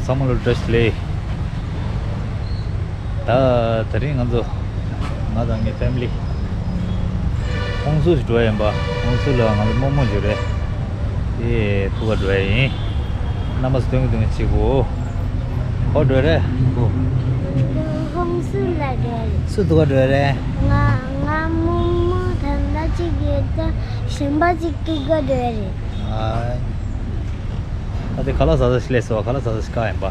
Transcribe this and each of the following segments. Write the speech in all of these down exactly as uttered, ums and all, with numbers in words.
ཚང་མ་ལ་བཀྲ་ཤིས་བདེ་ལེགས། ད་དེ་རིང་ང་ཚོ་ང་དང་ངའི་ཕེ་མི་ལི་ཧོང་སུ་ཞིག་འགྲོ་ཡ་ཡིན་པ། ཧོང་སུ་ལ་ང་ཚོ་རྨོ་མོ་ཞིག་རེད། དེ་ཐུག་ག་འགྲོ་ཡ་ཡིན། རྣམ་པ་ཚོ་སྟོན་གི་སྟོན་གི་གཅིག་པོ། ཁོ་འགྲོ་རེད་ཁོ། ཧོང་སུ་ལ་འགྲོ་རེད། སུ་ཐུག་ག་འགྲོ་རེད། ང་ང་རྨོ་མོ་ད་ལྟ་གཅིག་ཡོད་ད་གཞན་པ་གཅིག་ཐུག་ག་འགྲོ་རེད། ཨ། ད་དེ་ཁ་ལག་ཟ་ས་ཞིག་སླེབས་སོང་། ཁ་ལག་ཟ་ས་ཞིག་ག་ཡིན་པ།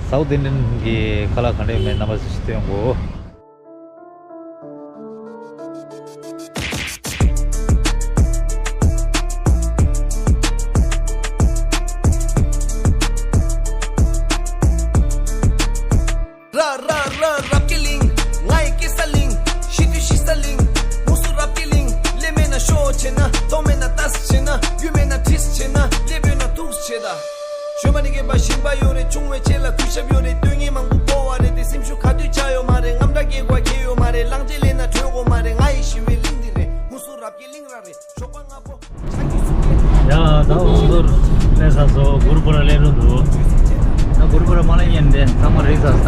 ཟའོ་ཏན་ཏན་གྱི་ཁ་ལག་ག་འདྲ་ཡོད་མེད་རྣམ་པ་ཚོ་ཞིག་སྟོན་དགོས། ར་ར་ར་རབ་ཀྱི་གླིང་། ང་ཡི་སྐྱེ་ས་གླིང་། ཤི་དུས་ཤི་ས་གླིང་། ཧུ་སུ་རབ་ཀྱི་གླིང་། ལས་མེད་ན་ཤོ་བྱེད་ན། མཐོང་མེད་ན་ལྟ་ས་བྱེད་ན། ཡུལ་མེད་ན་དྲི་ས་བྱེད་ན། སླེབས་ཡོད་ན་ཐུག་ས་བྱེད་ད། གཞོན་པ་ནི་སྐྱེས་པ་ཞིང་པ་ཡོད་རེད། ཆུང་བའི་རྗེས་ལ་གུས་ཞབས་ཡོད་རེད། དོན་གཉེར་མང་པོ་བོར་བ་རེད་དེ། སེམས་ཤུགས་ག་དུས་ཆག་ཡོད་མ་རེད། རྔམ་སྐྲག་སྐྱེ་དགོས་ཁེལ་ཡོད་མ་རེད། གླང་ཆེན་ལེན་ན་བྲོས་དགོས་མ་རེད། ང་ཡི་ཞི་བའི་གླིང་འདི་རེད། ཧུ་སུ་རབ་ཀྱི་གླིང་ར་རེད། ཞོགས་པ་སྔ་པོ། ཡ་ད་ཧོང་སུར་སླེབས་ཚར་སོང་། གུ་རུ་པུ་ར་སླེབས་འགྲོ་འདུག་ད་གུ་རུ་པུ་ར་མ་སླེབས་ཉན་དེ་ཚང་མ་རེད་ཚར་ས།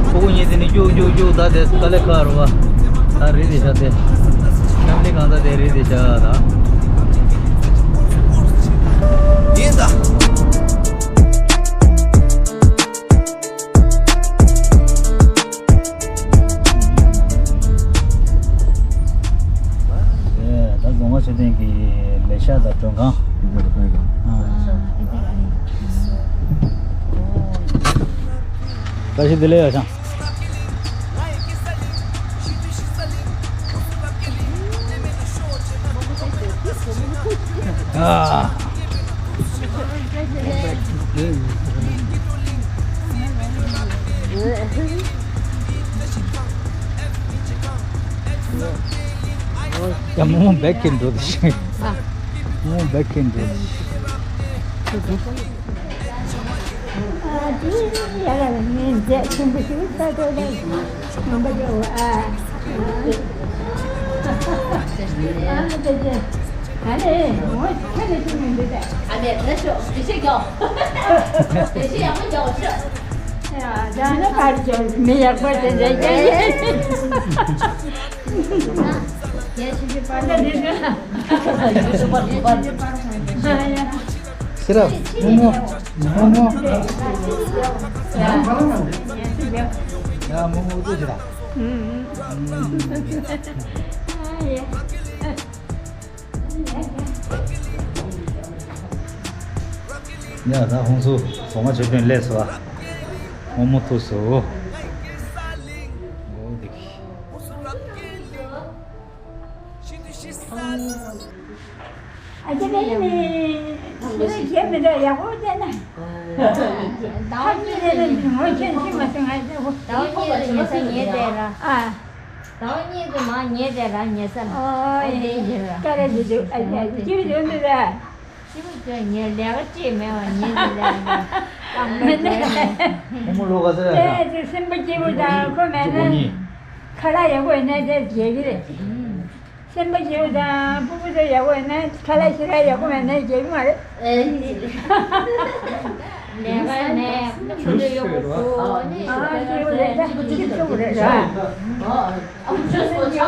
ཕྲུ་གུ་གཉིས་དེ་ནི་རྒྱུག་རྒྱུག་རྒྱུག་ད་དེ་དཀའ་ལས་ཁག་རུ་བ། ད་རེད་དེ་བྱ་དེ། ཕེ་མི་ལི་གང་ད་དེ་རེད་དེ་བྱ་ད། ཡིན་ད། ད་རྫོང་ཁ་ཆེ་ལྡན་གྱི་ལས་ཤག་དང་མགྲོན་ཁང་། བཀྲ་ཤིས་བདེ་ལེགས་ཡ་ཆང་། ཨ། ཡ་མོ་མོ་བེག་གིན་འགྲོ་དེ་ཤིང་། མོ་མོ་བེག་གིན་འགྲོ་དེ་ཤིང་། ཤེས་རབ། མོ་མོ། མོ་མོ། ཡ་མོ་མོ་ལྟོས་ཤིག་ད། ཡ་ད་ཧོང་སུ་རྫོང་ཁ་ཆེ་ལྡན་སླེབས་སོང་ཨ། མོ་མོ་ཐུག་སོང་། འོ་འདི། ཨ་ཅེ་ནི་ནི་ཁྱེད་མི་འདྲ་ཡག་པོ་བསྟན་ན། ད་ཁྱེད་ནི་ནི་ངོ་ཁྱེད་ཤི་མ་སོང་ང་ཡག་པོ། ད་ཁྱེད་ལ་ཉེ་ས་ཉེ་བསྡད་ར། ཨ། ད་ཉེ་དུ་མ་ཉེ་བསྡད་ར་ཉེ་ས་ལ། ཨོ་ཨོ་དེ་ཡིན་ར། ཀ་ར་ཇི་ཇུ་ཨ་ཅེ་ཅི་ཇུ་འདི་ར། ཅི་མ་ཅོ་ཉེ་ལས་ཀ་ཅི་མེད་བ་ཉེ་དུ་ལས་ཀ་ཀ་མེད་དུ། ཁོ་མོ་ལོ་ག་ཚོད་ཡ་ད། ཨེ་ཅེ་སེམས་པ་སྐྱིད་པོ་དང་ཁོ་མེད་ན། ཁ་ལག་ཡག་པོ་ཡིན་ན་དེ་རྒྱལ་གྱི་རེད། སེམས་པ་སྐྱིད་པོ་དང་སྤུ་གུ་ཚོ་ཡག་པོ་ཡིན་ན་ཁ་ལག་ཤི་ལ་ཡག་པོ་མེད་ན་རྒྱལ་གྱི་མ་རེད། ལས་ཀ་ནས་ཁོ་ཚོ་ཡག་པོ་གོ་ནི་ཨ་སྐྱིད་པོ་རེད་ད་སྐྱིད་ཆོག་གི་རེད་ར།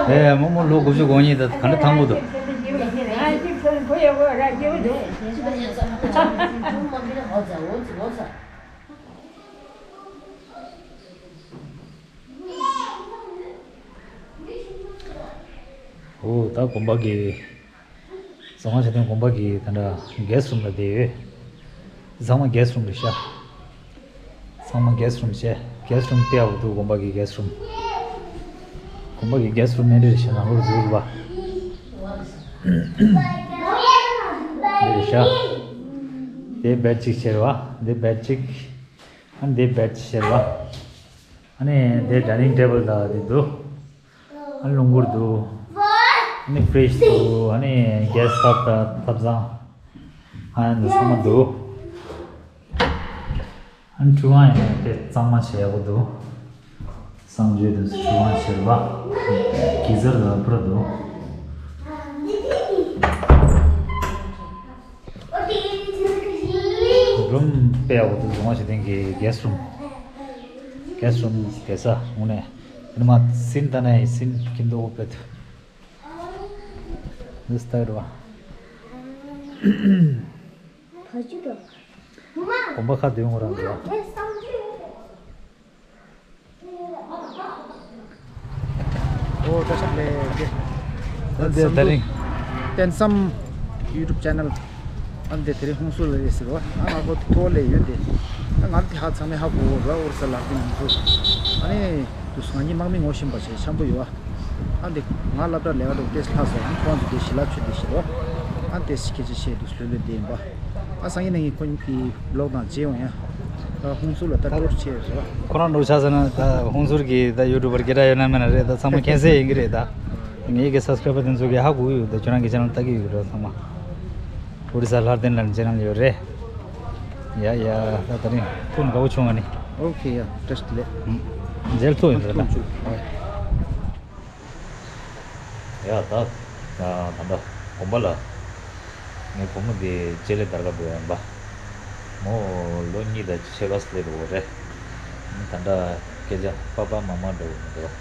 ཨེ་རྨོ་མོ་ལོ་དགུ་བཅུ་གོ་གཉིས་དང་ག་འདྲ་ཐང་པོ་འདུག་ཨ་སྐྱིད་ཆོག་ཁོ་ཡག་པོ་ར་སྐྱིད་པོ་འདུག་འོ་ད་དགོན་པ་གི་རྫོང་ཁ་ཆེ་ལྡན་དགོན་པ་གི་ད་ལྟ་གེ་སི་རུམ་ལ་བསྡད་ཡོད། ཚང་མ་གེ་སི་རུམ་རེད་ཤག་ཚང་མ་གེ་སི་རུམ་བྱས། གེ་སི་རུམ་དཔེ་ཡག་པོ་འདུག་དགོན་པ་གི་གེ་སི་རུམ། དགོན་པ་གི་གེ་སི་རུམ་ཨེ་འདྲ་རེད་ཤག་ནང་ལོགས་འཛུལ་རུ་བ། འདི་རེད་ཤག་དེ་བེད་གཅིག་བྱས་རེད་བ། འདི་བེད་གཅིག་ཨ་ནི་འདི་བེད་གཅིག་བྱས་རེད་བ། ཨ་ནི་འདི་ཌའི་ནིང་ཊེ་བལ་དང་འདི་འདུག་ཨ་རླུང་འཁོར་འདུག་ཨ་ནི་ཕི་རིཇ་འདུག་ཨ་ནི་གེ་སི་ཐབ་དང་ཐབ་ཚང་། ཨ་ནི་འདི་ཚང་མ་འདུག་ཨ་ནི་ཁྲུས་ཁང་ཡིན་ན་དེ་གཙང་མ་བྱས་ཡག་པོ་འདུག་གསང་སྤྱོད་དུ་ཁྲུས་ཁང་བྱས་པ། གི་ཛར་དང་པུ་ར་འདུག་རུམ་དཔེ་ཡག་པོ་འདུག་རྫོང་ཁ་ཞིག་སྟེང་གི་གེ་སི་རུམ། གེ་སི་རུམ་བསྡད་ས་དངོས་གནས། ཨ་ནི་མ་སིན་ད་ནས་སིན་ཁྱིམ་ཐོག་དཔེ་ཐུ། འདི་སྟ་རུ་བ། གོམ་པ་ཁ་བདུན་ངོ་རང་འདུག་བ། ཨོ་བཀྲ་ཤིས་བདེ་ལེགས། ད་འདི་ད་རིང་བསྟན་བསམ་ཡུ་ཊུབ་ཅེ་ནལ། ཨ་འདི་དེ་རིང་ཧུན་སུར་ལ་རེད་ཟེར་བ། ཨ་ང་ཁོ་ཐོ་ལས་ཡོད་དེ། ཨ་ང་འདི་ཧ་ཚང་མས་ཧ་གོ་ར། ཨོ་ར་ས་ལག་འདི་ཧུན་སུར། ཨ་ནི་དུ་ང་གཉིས་དམག་མི་ངོ་ཤེས་པ་ཞེ་འཆམ་པོ་ཡོད་ཨ། ཨ་འདི་ང་སློབ་གྲྭ་ལས་ཀ་འགྲོ་ཏེ་ལྷག་སོང་། ཨ་ཁོང་ཚོ་དེ་ཞི་ལབ་ཆུ་དེ་ཞི་རོ། ཨ་དེ་སི་ཁེ་ཆེ་ཆེ་དུ་ལྷོད་ལྷོད་དེ་ཡིན་པ། ཨ་སང་ཉིན་ནས་ངས་ཁོ་གཉིས་ཀྱི་བི་ལོག་དང་མཇལ་འོང་ཡ། ཨ་ཧུན་སུར་ལ་ད་ཊུར་ཆེ་རེད་བ། ཁོ་རང་འགྲོ་ཆ་ཟེར་ན་ད་ཧུན་སུར་གྱི་ད་ཡུ་ཊུབ་པར་སྐད་གྲགས་ཡོད་ན་མེད་ན་རེད། ད་ཚང་མ་མཁྱེན་གསལ་ཡིན་གྱི་རེད། ད་ངེད་ཀྱི་སབ་སི་ཀ་རའི་བར་དེ་ཚོ་གིས་ཧ་གོ་གི་ཡོད། ད་ཁྱོད་རང་གི་ཆེ་ནལ་ལྟ་གི་ཡོད་རེད་ཚང་མ། ཨོ་རི་ས་ལྷ་ལྡན་ལ་ཆེ་ནལ་ཡོད་རེད། ཡ་ཡ་ད་ད་རིང་ཐུགས་དགའ་བོ་བྱུང་བ་ནི། ཨོ་ཁེ་ཡ་བཀྲ་ཤིས་བདེ་ལེགས། མཇལ་ཚོགས་ཡིན་ད་ད། ཐུགས་བྱུང་། ཡ་ད་ད་ལྟ་དགོན་པ་ལ་ངའི་བུ་མོ་དེ་ལྕེ་ལེ་དར་ག་འགྲོ་ཡ་ཡིན་པ། མོ་ལོ་གཉིས་དང་ཕྱེད་ཀ་སླེབས་འགྲོ་གི་རེད། ད་ལྟ་སྐད་ཆ་པ་པ་མ་མ་འགྲོ་གི་མི་འདུག་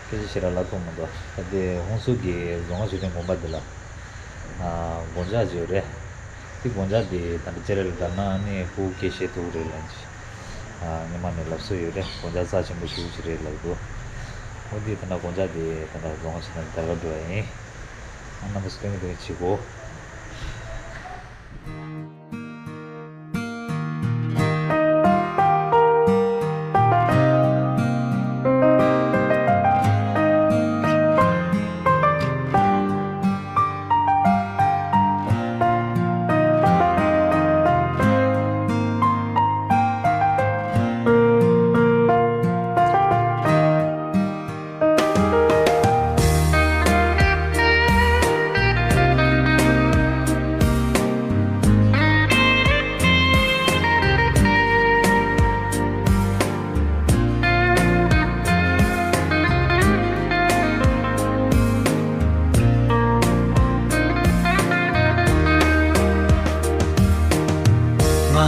སྐད་ཆ་ཞེ་དྲག་ལབ་ཐུབ་མི་འདུག་ད་ལྟའི་ཧུན་སུར་གྱི་རྫོང་ཁ་ཞོ་སྟོན་དགོན་པ་འདི་ལ་ཨ་སྒོ་ལྕགས་ཅིག་ཡོད་རེད། དེ་སྒོ་ལྕགས་དེ་ད་ལྟ་ལྕེ་ལེ་ལ་བསྡད་ན་ནི་ཕྲུ་གུ་སྐད་བཤད་ཐུབ་ཀྱི་རེད་ལབ་ཅིག་ཨ་སྔོན་མ་ནས་ལབ་སྲོལ་ཡོད་རེད། སྒོ་ལྕགས་རྩ་ཆེན་པོ་ཞེ་པོ་ཅིག་རེད་ལབ་འདུག་འོ་དེ་ད་ལྟ་སྒོ་ལྕགས་དེ་ད་ལྟ་རྫོང་ཁ་ཞིག་ནང་དར་ག་འགྲོ་ཡ་ཡིན། ཨ་རྣམ་པ་ཚོ་སྟོན་གི་འདུག་བྱེད་གོ།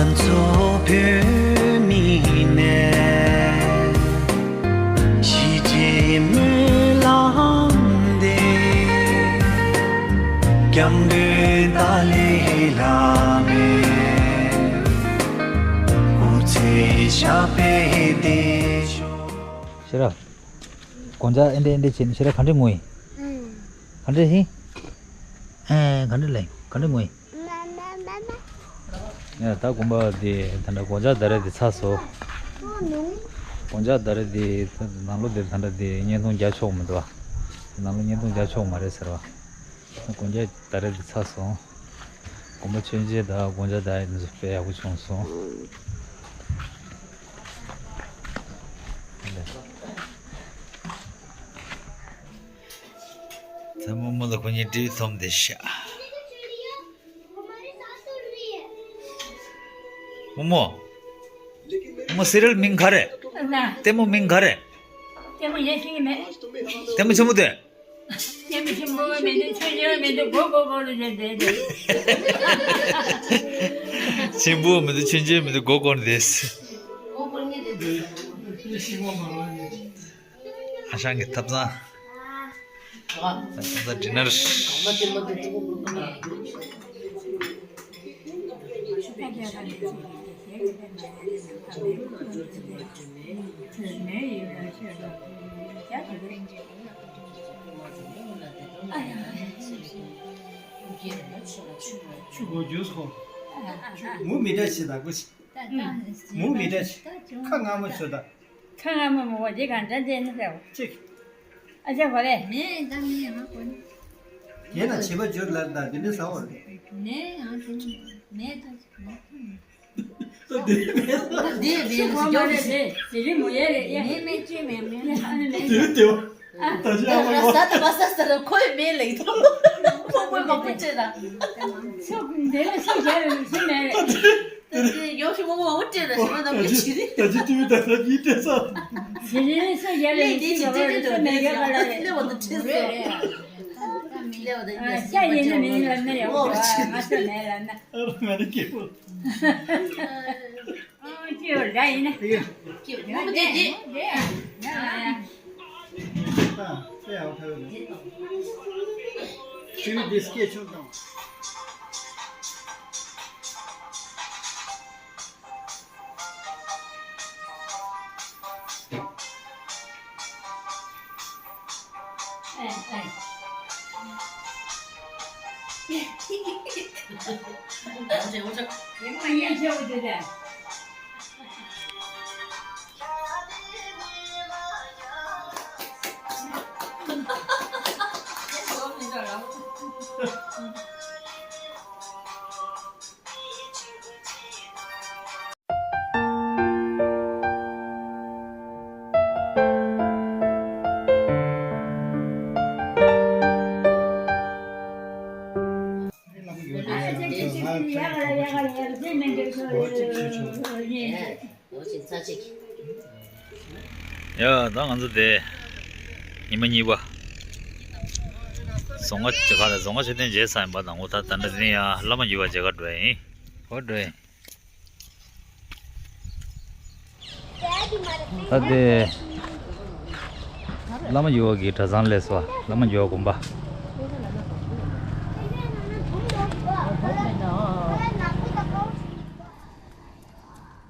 ང་ཚོ་བོད་མི་ནས་གཞིས་བྱེས་སྨོན་ལམ་འདེབས། སྐྱབས་མགོན་ཏཱ་ལའི་བླ་མའི་སྐུ་ཚེ་ཞབས་པད་བརྟན་ཤོག་ཤེས་རབ། དགོང་ཇ་ཨེ་འདྲས་ཨེ་འདྲས་བྱས་ནས་ཤེས་རབ་ག་འདྲས་ངུ་ཡིན། ཨང་། ག་འདྲས་ཡིན། ཨེ་ག་འདྲས་ལབ་ཡིན། ག་འདྲས་ངུ་ཡིན། ཡ་ད་དགོན་པ་འདི་ད་ལྟ་སྒོ་ལྕགས་ད་རེས་འདི་ཚར་སོང་། སྒོ་ལྕགས་ད་རེས་འདི་ནང་ལོགས་འདི་ད་ལྟ་འདི་བརྙན་ཐུང་རྒྱག་ཆོག་མི་འདུག་བ། ནང་ལོགས་བརྙན་ཐུང་རྒྱག་ཆོག་མ་རེད་ཟེར་བ། སྒོ་ལྕགས་ད་རེས་འདི་ཚར་སོང་། དགོན་པ་མཆོད་མཇལ་དང་སྒོ་ལྕགས་ད་ཡིན་ཚོ་དཔེ་ཡག་པོ་བྱུང་སོང་། ད་རྨོ་མོ་ལ་ཁོ་གཉིས་འབྲས་བུ་འཐུམ་བསྡད་ཤག་རྨོ་མོ། རྨོ་མོ་སི་རི་ཡལ་མིང་ག་རེ། ལྟད་མོ་མིང་ག་རེ། ལྟད་མོ་ཡེ་ཤེས་ཀྱི་མེད། ལྟད་མོ་ཆེན་པོ་དེ། ལྟད་མོ་ཆེན་པོ་མེད་དུ་ཆོས་ཆེན་མེད་དུ་མགོ་སྐོར་སྐོར་རེད་དེ། ཆེན་པོ་མེད་དུ་ཆོས་ཆེན་མེད་དུ་མགོ་སྐོར་འདེད། ཨ་ཞང་གི་ཐབ་ཚང་། ཐབ་ཚང་ཌི་ནར། ཆུ་སྒོ་རྒྱུགས་སོང་། མུ་མི་འདྲ་ཞིག་ལ་སྒོ་ཕྱེ། མུ་མི་འདྲ་ཞིག་ཁ་སྔ་མོ་ཞིག་དང་། ཁ་སྔ་མོ་མོ་བ་འདི་གང་འདྲ་འདྲ་ནི་ཟེར། གཅིག་ཨ་ཅག་གོ་རེ། མེད་ད་མེད་ཡང་གོ་ནི། ཡིན་ན་བྱིས་པ་འཇུར་ལར་ད་འདི་འདྲ་ཟ་བར། མེད་ཡང་དེ་མེད་ད། འདི་མེད་ད། འདི་མེད་ད། ཅི་གོ་མ་རེད་དེ་དེ་རིང་མོ་ཡ་རེད་ཡ། མེད་མེད་ཅི་མེད་མེད། ཨ་ནི་མེད། དེ་རིང་དེ་བ། ད་ཅི་ཨ་མ་ཡ། ཟ་ད་པ་ཟ་ཟ་ད་ཁོས་མེད་ལེགས་ཐོག་ཁོ་མོས་མ་པོ་ཅེ་ད། སོ་འདི་ལ་སོ་རྒྱ་རེད་སུ་མེད་རེད། ད་ཅི་ཡོ་ཤི་མོ་མོ་འུ་ཏྲེ་ན་ཞི་མ་ན་མི་ཆི་རི། ད་ཅི་ཏུ་ད་ད་ཅི་ཏྲེ་ས། ཞི་རི་སོ་རྒྱ་རེད་ལེ་ཏི་ཅི་ཏྲེ་ཏྲེ་ཏྲེ་མེ་ག་བ་ལ་རེད། ལེ་བ་ཏུ་ཏྲེ་ས། ལས་བ་དང་ཨ་ཤ་ཡིན་ན་མིན་ལབ་ན་ཡོད་པ། ང་ཚོ་མེད་ལབ་ན། ཨ་རོ་མེད་ན་སྐྱེ་བོ། ཨ་སྐྱེ་བོ་འདྲ་ཡིན་ན། ཨ་སྐྱེ་བོ་ངོ་མ་དེ་དེ། ཨ་ཡ། ཨ་ཡ། ཨ་ཡ། ཨ་ཡ། ཨ་ཡ། ཨ་ཡ། ཨ་ཡ། ཡ། ད་ང་ཚོ་དེ་ཉི་མ་གཉིས་པ། རྫོང་ཁ་ཅིག་ཁ་ལ་རྫོང་ཁ་ཆེ་བསྟན་མཇལ་ས་ཡིན་པ་དང་། འོ་ད་ད་འདྲ་ཟིན་ཡ། བླ་མ་འགྱུར་བ་མཇལ་ཁ་འགྲོ་ཡ་ཡིན། འོ་འགྲོ་ཡིན། ད་དེ་བླ་མ་འགྱུར་བ་གི་གྲྭ་ཚང་སླེབས་སོང་། བླ་མ་འགྱུར་བ་དགོན་པ།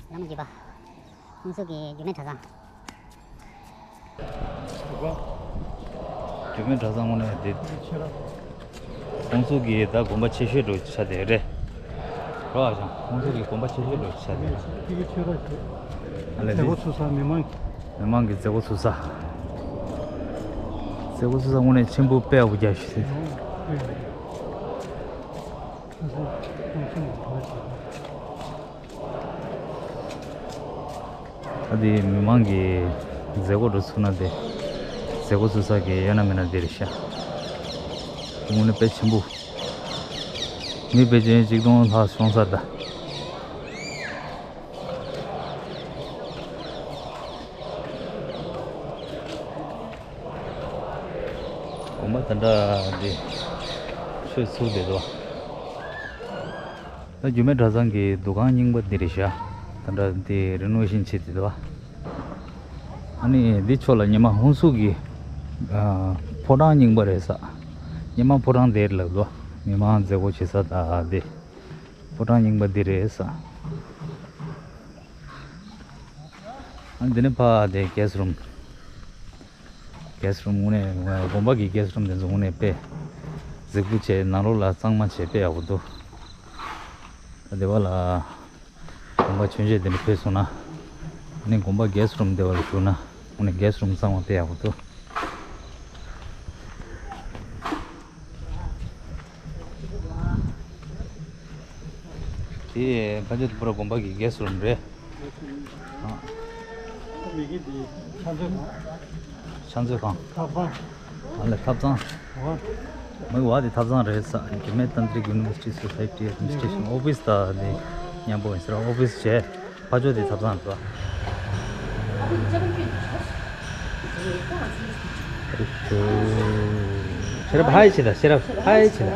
བླ་མ་འགྱུར་བ། ཧུན་སུར་གྱི་རྒྱུད་སྨད་གྲྭ་ཚང་། རྒྱུད་སྨད་གྲྭ་ཚང་དངོས་གནས་དེ། ཧུན་སུར་གྱི་ད་དགོན་པ་ཆེ་ཤོས་འདྲ་ཆགས་བསྡད་རེད། རོ་ཨ་ཞང་། ཧུན་སུར་གྱི་དགོན་པ་ཆེ་ཤོས་འདྲ་ཆགས་བསྡད་རེད། ཨ་ལས། མཛད་སྒོ་ཚུགས་ས་མི་མང་། མི་མང་གི་མཛད་སྒོ་ཚུགས་ས། མཛད་སྒོ་ཚུགས་ས་དངོས་གནས་ཆེན་པོ་དཔེ་ཡག་པོ་རྒྱག་ཤིག་ཟེར། ད་དེ་མི་མང་གི་མཛད་སྒོ་འགྲོ་ཚུགས་ན་དེ། མཛད་སྒོ་ཚུགས་ས་གི་ཡོད་ན་མེད་ན་དེ་རེད་ཤག་དངོས་གནས་དཔེ་ཆེན་པོ། མི་དཔེ་ཅན་གཅིག་སྟོང་ལྷག་ཤོང་ས་ད། དགོན་པ་དེ་འདྲ་འདི་ཆོས་ཚུགས་བསྡད་འདུག་ད་རྒྱུད་སྨད་གྲྭ་ཚང་གི་འདུ་ཁང་རྙིང་པ་འདི་རེད་ཤག་དེ་འདྲ་འདི་རི་ནོ་ཝེ་ཤིན་བྱེད་བསྡད་འདུག་ཨ་ནི་འདི་ཕྱོགས་ལ་སྔོན་མ་ཧུན་སུར་གྱི་ཨ་ཕོ་བྲང་རྙིང་པ་རེད་ས། སྔོན་མ་ཕོ་བྲང་དེར་ལབ་འདུག་མི་མང་མཛད་སྒོ་བྱེད་ས་ད་འདི། ཕོ་བྲང་རྙིང་པ་འདི་རེད་ས། ཨ་འདི་ནས་ཕར་དེ་གེ་སི་རུམ། གེ་སི་རུམ་དངོས་གནས་དགོན་པ་གི་གེ་སི་རུམ་དེ་ཚོ་དངོས་གནས་དཔེ་གཟིགས་པོ་བྱས། ནང་ལོགས་ལ་གཙང་མ་བྱས་དཔེ་ཡག་པོ་འདུག་ད་སྡེ་བ་ལ་དགོན་པ་མཆོད་མཇལ་དེ་འདྲ་ཕེབས་སོང་ན། ཨ་ནི་དགོན་པ་གེ་སི་རུམ་སྡེ་བ་ལ་བཞུགས་ན་དངོས་གནས་གེ་སི་རུམ་གཙང་མ་དཔེ་ཡག་པོ་འདུག་དེ་ཕ་ཇོ་ཏི་པུ་ར་དགོན་པ་གི་གེ་སི་རུམ་རེད། ཨ། མི་གི་དེ་ཕྱག་མཛོད་ཁང་། ཕྱག་མཛོད་ཁང་། ཐབ་ཚང་། ཨ་ལས། ཐབ་ཚང་། འོ། མི་བ་དེ་ཐབ་ཚང་རེད་ས། རྒྱུད་སྨད་ཏན་ཏྲིག་ཡུ་ནི་ཝར་སི་ཊི་སོ་སའི་ཊི་ཨེཌ་མི་ནི་སི་ཊྲེ་ཤན། ཨོ་ཕིས་ད་དེ་མཉམ་པོ་ཡིན་ཟེར། ཨོ་ཕིས་བྱས། ཕ་ཇོ་དེ་ཐབ་ཚང་རེད་པ། ཤེས་རབ་ཧའི་བྱེད་ད། ཤེས་རབ་ཧའི་བྱེད་ད།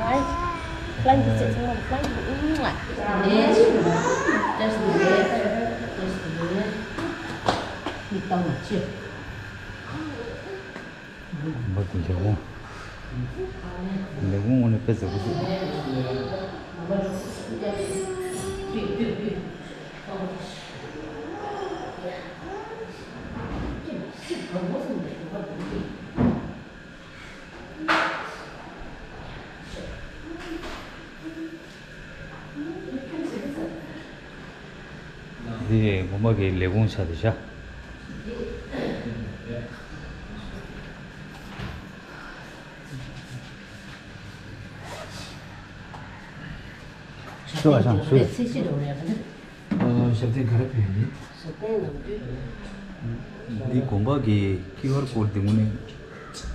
མི་བཏང་བ་ཅི། དགོན་པ་གི་ལས་ཁུངས། ལས་ཁུངས་དངོས་གནས་དཔེ་མཛེས་པོ་འདུག་འདི་དགོན་པ་གི་ལས་ཁུངས་ཆགས་བསྡད་ཤག་ཞུ་བ་ཤང་ཞུ། ཨ། ཞབས་བརྟན་ག་རེ་ཕུལ་ཡིན། འདི་དགོན་པ་གི་ཀིའུ་ཨར་ཀོཌ་འདི་དངོས་གནས་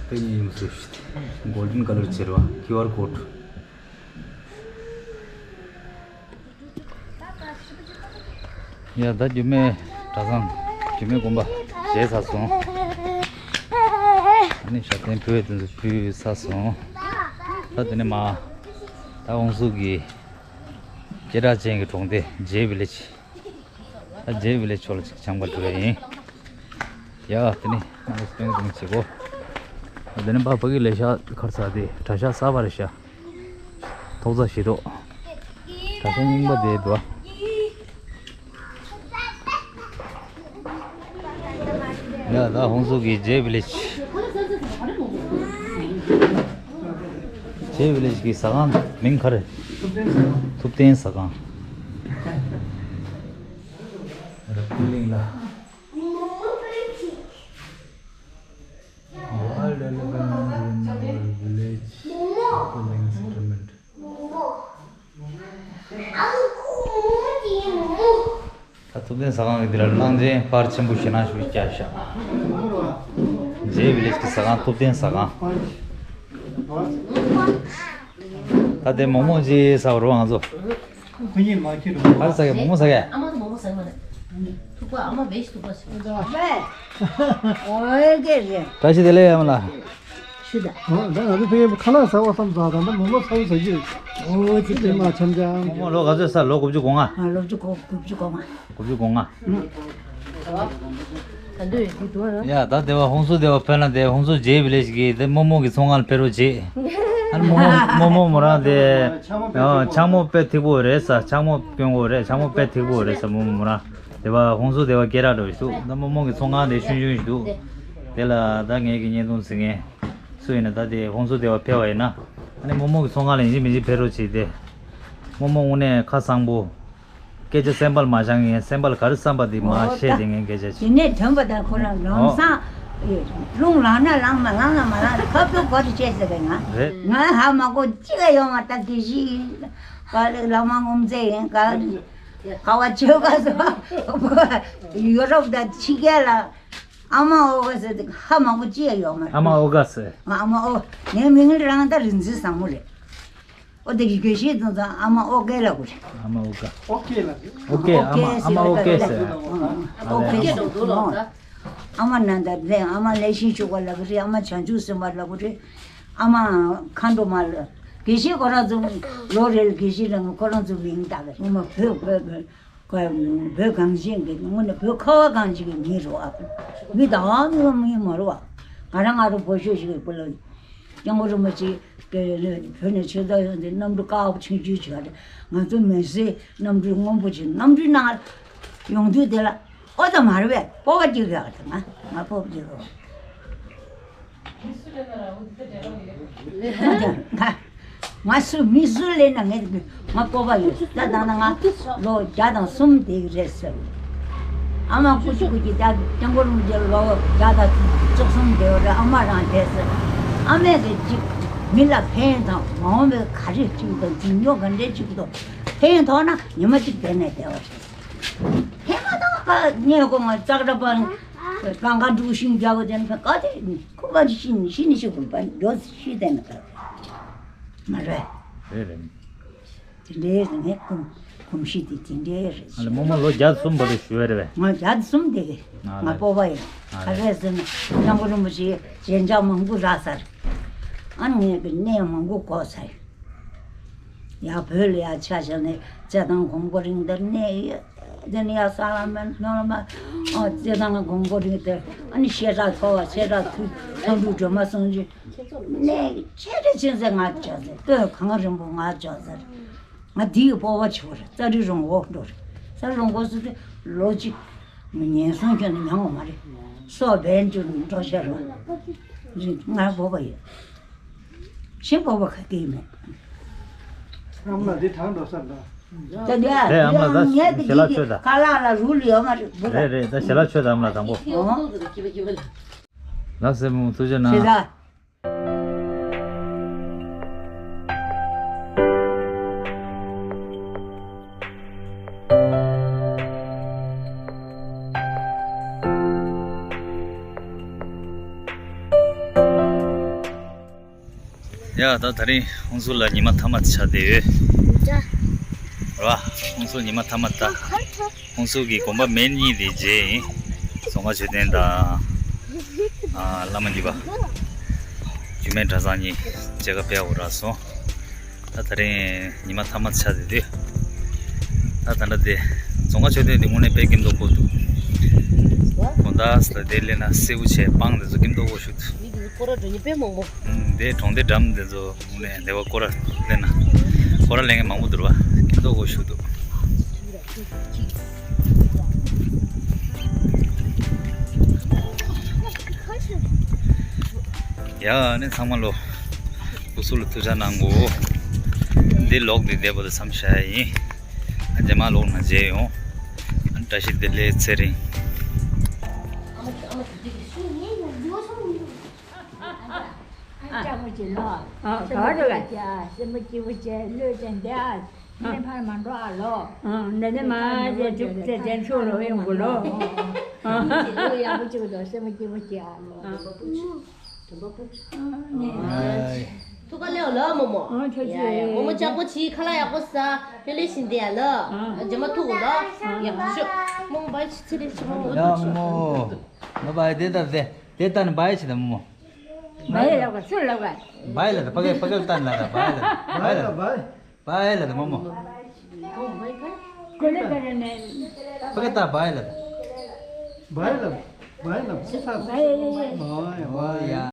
དཔེ་ཉེ་ཡིན་ཟེར་ཞུ། གོལ་ཌན་ཀ་ལར་བྱེད་རོགས། ཀིའུ་ཨར་ཀོཌ། ཡ། ད་རྒྱུད་སྨད་གྲྭ་ཚང་། རྒྱུད་སྨད་དགོན་པ་མཇལ་ཚར་སོང་། ཨ་ནི་ཞབས་བརྟན་ཕུལ་བའི་དེ་ཚོ་ཕུལ་ཚར་སོང་། ད་དེ་ནས་མ། ད་ཧོང་སུ་གི་སྐད་གྲགས་ཅན་གྱི་གྲོང་སྡེ་ཇེ་ཝི་ལེཇ། ད་ཇེ་ཝི་ལེཇ་ཕྱོགས་ལ་ཅིག་བྱང་པར་འགྲོ་ཡ་ཡིན། ཡ་དེ་ནས་ང་ལ་སྟོན་སྟོན་བྱེད་གོ། ད་དེ་ནས་ཕ་ཕ་གི་ལས་ཤག་ཁར་ས་དེ་གྲྭ་ཤག་གསར་པ་རེད་ཤག་ཐོག་རྩ་ཞིག་འདུག་གྲྭ་ཤག་རྙིང་པ་དེ་འདུག་ཡ་ད་ཧོང་སུ་གི་ཇེ་ཝི་ལེཇ། ཇེ་ཝི་ལེཇ་གི་ཟ་ཁང་མིང་ག་རེ། ཐུབ་བསྟན་ཟ་ཁང་། རབ་ཏུ་གླིང་ལ། Wild elephant in our village, Raptuling settlement. ད་ཐུབ་བསྟན་ཟ་ཁང་གི་འདི་ལ་གླང་ཆེན་པར་ཆེན་པོ་ཞེ་ན་ཞུ་བརྒྱབ་ཤག་ཇེ་ཝི་ལེཇ་གི་ཟ་ཁང་ཐུབ་བསྟན་ཟ་ཁང་། ད་དེ་མོག་མོག་ཅིག་ཟ་བར་འགྲོ་ང་ཚོ། ཁོ་གཉིས་མ་ཁྱེར་རུང་། ག་རེ་ཟ་གི་མོག་མོག་ཟ་གི་ཨ་མ་ཚོ་མོག་མོག་ཟ་གི་མ་རེད། ཐུག་པ་ཨ་མ་བེ་ཞིག་ཐུག་པ་ཟ། ཨོ་ཨེ་གེ་རེད། བཀྲ་ཤིས་བདེ་ལེགས་ཨ་མ་ལགས། ཤི་ད། ཨོ་ད་ང་ཚོ་ཕ་གིར་ཁ་ལག་ཟ་བ་བསམ་ཟ་དང་ད་མོག་མོག་ཚ་བོ་ཟ་གི་རེད། ཨོ་ཙི་དེ་མ་འཆམ་འཆམ། མོག་མོག་ལོ་ག་ཚོད་ཟ། ལོ་དགུ་བཅུ་གོ་ལྔ། ཨ་ལོ་བཅུ་གོ་དགུ་བཅུ་གོ་ལྔ། དགུ་བཅུ་གོ་ལྔ། ད་འདོད་ཡོད་འདུག་ཨ། ཡ་ད་དེ་བ་ཧོང་སུ་དེ་བ་ཕེབས་ན་དེ་ཧོང་སུ་ཇེ་ཝི་ལེཇ་གི་དེ་མོག་མོག་གི་ཚོང་ཁང་ལ་ཕེབས་རོགས་བྱེད། ཨ་ནི་མོག་མོག་མོག་མོག་མོ་རང་དེ་ཆག་མོག་དཔེ་ཐིག་པོ་རེད་ཟ། ཆག་མོག་སྐྱོན་གོ་རེད། ཆག་མོག་དཔེ་ཐིག་པོ་རེད་ཟ། མོག་མོག་མོ་རང་དེ་བ་ཧོང་སུ་དེ་བ་སྐད་གྲགས་འགྲོ་ཞིག་འདུག་ད་མོག་མོག་གི་ཚོང་ཁང་དེ་ཆུང་ཆུང་ཞིག་འདུག་དེ་ལ་ད་ངེད་ཀྱི་བརྙན་ཐུང་གཟིགས་མཁན་སུ་ཡིན་ན་ད་དེ་ཧོང་སུ་དེ་བ་ཕེབས་པ་ཡིན་ན་ཨ་ནི་མོག་མོག་གི་ཚོང་ཁང་ལ་ཡིན་གཅིག་མིན་གཅིག་ཕེབས་རོགས་བྱེད་དེ། མོག་མོག་དངོས་གནས་ཁ་གསང་པོ། སྐད་ཆ་སེམས་པར་མ་བཞག་མཁན། སེམས་པར་ག་རེ་བསམ་པ་དེ་མ་བཤད་དེ་མཁན་སྐད་ཆ་དེ་ཞིག་ནས་ཐོན་པ་དང་ཁོ་རང་ལམ་སང་རླུང་ལངས་ན་ལངས་མ་ལངས་ན་མ་ལངས་ཁ་ཕྱོགས་ག་རེ་བྱས་ཟེར་གི་ང་རེད། ང་ཧ་མ་གོ་གཅིག་ཡོང་བ་ད་དེ་བཞི་ཡིན། ག་ལེ་བླ་མ་ངོམ་ཚེ་ཡིན། ག་ལེ་ག་བ་ཆོས་ག་སོ་ཡོ་རོབ་དང་ཕྱི་རྒྱལ་ལ་ཨ་མ་ཨོ་ག་ཟེར་དེ་ཧ་མ་གོ་གཅིག་ཡོང་མ་རེད། ཨ་མ་ཨོ་ག་ཟེར། ང་ཨ་མ་ཨོ་ངའི་མིང་རང་ད་རིག་འཛིན་བཟང་མོ་རེད། ཨོ་དེ་གི་དགེ་བཤེས་དང་ཚང་ཨ་མ་ཨོ་སྐལ་ལ་གོ་རེད། ཨ་མ་ཨོ་ཀ་ཨོ་ཀེ་ལ། ཨོ་ཀེ་ཨ་མ་ཨ་མ་ཨོ་ཀེ་ཟེར། ཨོ་ཀེ་ཟེར་འདུག་ལོ། ཨ་མ་ནན་ད་རེད། ཨ་མ་ལེགས་བཤད་ཆོས་འཁོར་ལ་གོ་རེད། ཨ་མ་བྱང་ཆུབ་སེམས་དཔའ་ལ་གོ་རེད། ཨ་མ་མཁའ་འགྲོ་མ་ལ། དགེ་བཤེས་ཁོ་རང་ཚོ་ལོ་རེ་ལ་དགེ་བཤེས་ལ་ཁོ་རང་ཚོ་མིང་བཏགས་པས། ངོ་མ་བོད་བོད་བོད་བོད་གངས་ཅན་གྱི་དངོས་གནས་བོད་ཁ་བ་གངས་ཅན་གྱི་མི་རེད་བ། མི་དང་མི་མི་མ་རེད་བ། ང་རང་ང་རང་བོད་ཤོད་ཞིག་གི་བུ་ལ། སྐྱབས་མགོན་རིན་པོ་ཆེ་བོད་ནས་ཆོས་བདག་ཡོང་དུས་གནམ་གྲུ་དཀར་པོ་ཆུང་ཆུང་ཅིག་རེད། ང་ཚོ་མི་ཚེ་གནམ་གྲུ་སྔོན་པོ་ཅིག་གནམ་གྲུའི་ནང་ཡོང་དུས་དེ་ལ་ཨོ་ད་མ་རེད་པས། སྤོབས་པ་སྐྱེ་དགོས་ད་ང་ང་སྤོབས་པ་སྐྱེ་དགོས། ང་སུ་མི་སུ་ལས་ན་ངས་ང་སྤོབས་པ་ཡོད། ད་ད་ང་ལོ་བརྒྱ་དང་གསུམ་དེ་རེད་ཟེར། ཨ་མ་སྐུ་མཁྱེན་སྐུ་མཁྱེན་ད་སྐྱབས་མགོན་རིན་པོ་ཆེ་ལོ་བརྒྱ་དང་བཅུ་གསུམ་དེ་བར་ཨ་མ་རང་བསྡད་ཟེར། ཨ་མས་ཟེར་གཅིག་མི་ལ་ཕན་དང་མ་འོངས་པའི་ག་རེ་གཅིག་དང་འཛིན་སྐྱོང་ག་འདྲས་གཅིག་དང་ཕན་ཐོགས་ན་ཉི་མ་གཅིག་བསྡད་ནས་བསྡད་པ་རེད། ཧེ་མ་དང་ཁ་ཉེ་གོང་ཙག་སྒྲ་པ་ལང་ཀ་འབྲུག་ཤིང་རྒྱག་པ་དེ་ནི་ཁ་དེ་ཁུ་པ་ཤི་ནི་ཤི་ནི་ཤི་དགོས་པ་འགྲོ་ཤི་དེ་ནི་ཁ་མ་རེད། རེད་རེད། དེ་འདྲའི་རེད། ངས་གོམས་གོམས་གཤིས་དེ་དེ་འདྲའི་རེད། ཨ་ལེ་རྨོ་མོ་ལོ་བརྒྱ་གསུམ་བར་དུ་ཞུ་བ་རེད་པས། ང་བརྒྱ་གསུམ་དེ་གི་ང་ལེ་སྤོབས་པ་ཡིན། ང་ག་ལེ་རེད་ཟེར་ན་སྐྱབས་མགོན་རིན་པོ་ཆེའི་རྗེས་འཇུག་མང་པོ་རག་ཚར། ཨ་ངས་གི་གནས་མང་པོ་གོ་ཚར། ཡར་བོད་ལ་ཡར་ཆ་བཞག་ནས་རྩེད་ཐང་གོང་པོ་རིང་དེར་གནས་ཡོད། དེ་ནས་ཡར་ས་ལ་མ་ནོར་ལ་མ་ཨ་རྩེད་ཐང་གོང་པོ་རིང་དེར་ཨ་ནི་བཤད་གྲྭ་མཐོ་བ་བཤད་གྲྭ་མཐོ་མཐོ་འབྲིང་སྒྲོལ་མ་གསུང་ཆོས་གནས་ཆེ་རེ་ཆེ་ཚེ་ང་ཅག་ཚེ་སྟོད་གངས་རིན་པོ་ང་ཅག་ཚེ་ང་དེའི་སྤོབས་པ་ཆེ་བ་རེད། རྩ་རི་རོང་བོ་འགྲོ་རེད། རྩ་རི་རོང་བོ་སུ་དེ་ལོ་གཅིག་མི་ཉན་སོང་ཁྱོད་ནི་ཉང་བ་མ་རེད། སོ་བན་ཅུ་འགྲོ་ཤ་རོ་ང་སྤོབས་པ་ཡོད། ཤེས་པོ་བ་ཁ་སྐད་མེད། ཨ་མ་འདི་དྲང་འགྲོ་ས་འདྲ། དེ་འདྲ་དེ་ཨ་མ་ལ་ད་ངས་ཞལ་ལག་མཆོད་ད། ཁ་ལག་ལ་རུལ་ཡོད་མ་རེད་བུ་ལ། རེད་རེད། ད་ཞལ་ལག་མཆོད་ད་ཨ་མ་ལ་དང་པོ། ལགས་སེ་མོ་ཐུགས་རྗེ་གནང་། ཞེ་ད། ཡ་ད་ད་རིང་ཧོང་སུར་ལ་ཉི་མ་མཐའ་མ་དེ་ཆགས་བསྡད་ཡོད། རེད་བ། ཧོང་སུར་ཉི་མ་མཐའ་མ་ད། ཧོང་སུར་གྱི་དགོན་པ་མེད་གཉིས་དེ་མཇལ་ཡིན། རྫོང་དཀར་མཆོད་རྟེན་དང་། ཨ་བླ་མ་འདུས་པ། རྒྱུད་སྨད་གྲྭ་ཚང་གཉིས་མཇལ་ཁ་ཕེབས་འོ་རག་སོང་། ད་ད་རིང་ཉི་མ་མཐའ་མ་ཆགས་བསྡད་དུས། ད་ད་ལྟ་དེ་རྫོང་ཁ་མཆོད་རྟེན་འདི་དངོས་གནས་དཔེ་སྐྱིད་མདོག་ཁུག་འདུག་དགོང་དག་ས་དེ་སླེབས་ན་སེར་པོ་བྱས་སྤང་དེ་ཚོ་སྐྱིད་མདོག་ཁུག་ཞུ་འདུག་མི་དེ་ཚོ་སྐོར་ར་འགྲོ་མཁན་དཔེ་མང་པོ། ཨུམ། དེ་གྲོང་སྡེ་འགྲམ་དེ་ཚོ་དངོས་གནས་སྡེ་བ་སྐོར་ར་སླེབས་ན། སྐོར་ར་སླེབས་མཁན་མང་པོ་འདུག་ར་བ། སྐྱིད་མདོག་ཁུག་ཞུ་འདུག་ཡ། ཨ་ནི་ཚང་མ་ལོ། སྐུ་གཟུགས་ལ་ཐུགས་ཅག་གནང་གོ། འདི་ལོག་འདི་བསྡད་པ་དང་མཚམས་བཞག་ཡ་ཡིན། ཨ་རྗེས་མ་ལོག་ན་མཇལ་ཡོང་། ཨ་བཀྲ་ཤིས་བདེ་ལེགས་ཚེ་རིང་། ཨ་ལྕགས་མོ་ཅིག་ལོ། ཨ་ག་བ་འགྲོ་ག་སེམས་པ་སྐྱིད་པོ་བྱས་བློས་ཅན་བསྡད་ཨ། ནས་ཕར་མ་འགྲོ་ཨ་ལོ། ཨ་ནས་ནས་མ་ཅེ་ཅུག་ཙེ་ཅན་ཆུ་ལོ་ཡོང་གོ་ལོ། ཨ་ཡག་པོ་ཅིག་འདུག་སེམས་པ་སྐྱིད་པོ་བྱས་ཨ་ལོ། ཐུགས་ཁ་ལེའོ་ལོ་མོ་མོ། ཨ་ཁྱོད་ཡ་ཡ་མོ་མོ་ལྕགས་པོ་ཆེ་ཁ་ལག་ཡག་པོ་ཟ། ལྷོད་ལྷོད་བཞིན་བསྡད་ཡ་ལོ། རྗེས་མ་ཐུག་གོ་ལོ། ཡག་ཤོས། མོ་མོ་བའི་ཆི་ཚི་ལེ་ཆི་མོ་མོ། ཡ་མོ་མོ། མ་བའི་དེ་ལྟར་དེ་དེ་ལྟར་ནི་བའི་ཆི་ད་མོ་མོ། བའི་ལབ་ག་སུ་ལབ་ག་བའི་ལ་ད་ཕ་གི་ཕ་གི་ལ་ད་ན་ད་བའི་ལ་ད་བའི་ལ་ད། བའི་ལ་ད་མོ་མོ། ཀོ་ལེ་ད་རེ་ནས། ཕ་གི་ད་བའི་ལ་ད། བའི་ལ་བའི་ལ་ཕི་ཚ། བའི་ཡ།